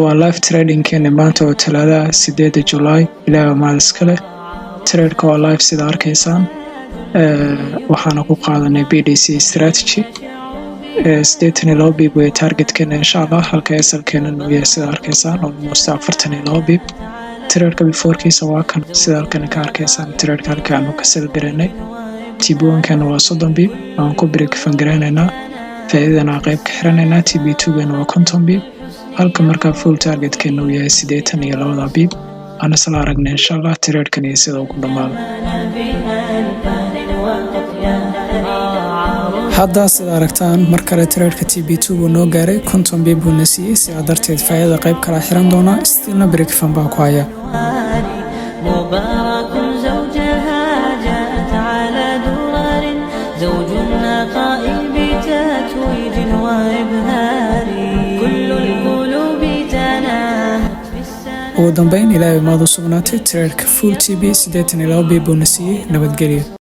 Waa live tradingkeena maanta oo Talaadaha, 8-da Julaay. Ilaaha mahad iska leh. Tradeka waa live, sida arkaysaan. Waxaana ku qaadanay BDC strategy. 82 pip wey targetkeena, insha Allah, halka SLkeena uu yahay, sida arkaysaan, almost 42 pip. Tradeka beforekiisa waa kan, sida halkan ka arkaysaan. Tradeka halka aanu ka sell garaynay, TP1-keena waa 30 pip aan ku break even garaynaynaa, faa'iidadana qayb ka xiranaynaa. TP2-geena waa 50 pip, halka markaa full targetkeena uu yahay 82-da pip. Aan isla aragnay, insha Allah, tradekan iyo sida uu ku dhammaado. بألفان وأطيار. Hadda, sida aragtaan, mar kale tradeka TP2 buu noo gaaray, 50 pip buu na siiyey. Sidaa darteed faa'iidada qayb kala xiran doonaa, stillna break even baa ku haya. مبارك زوجها جاءت على درر، زوج النقاء بتتويج وإبهار، كل القلوب تناهت في السنة. Ugu dambeyn, Ilaahay maad u sugnaatay. Tradeka full TP 82 pip buu na siiyey. Nabadgelyo.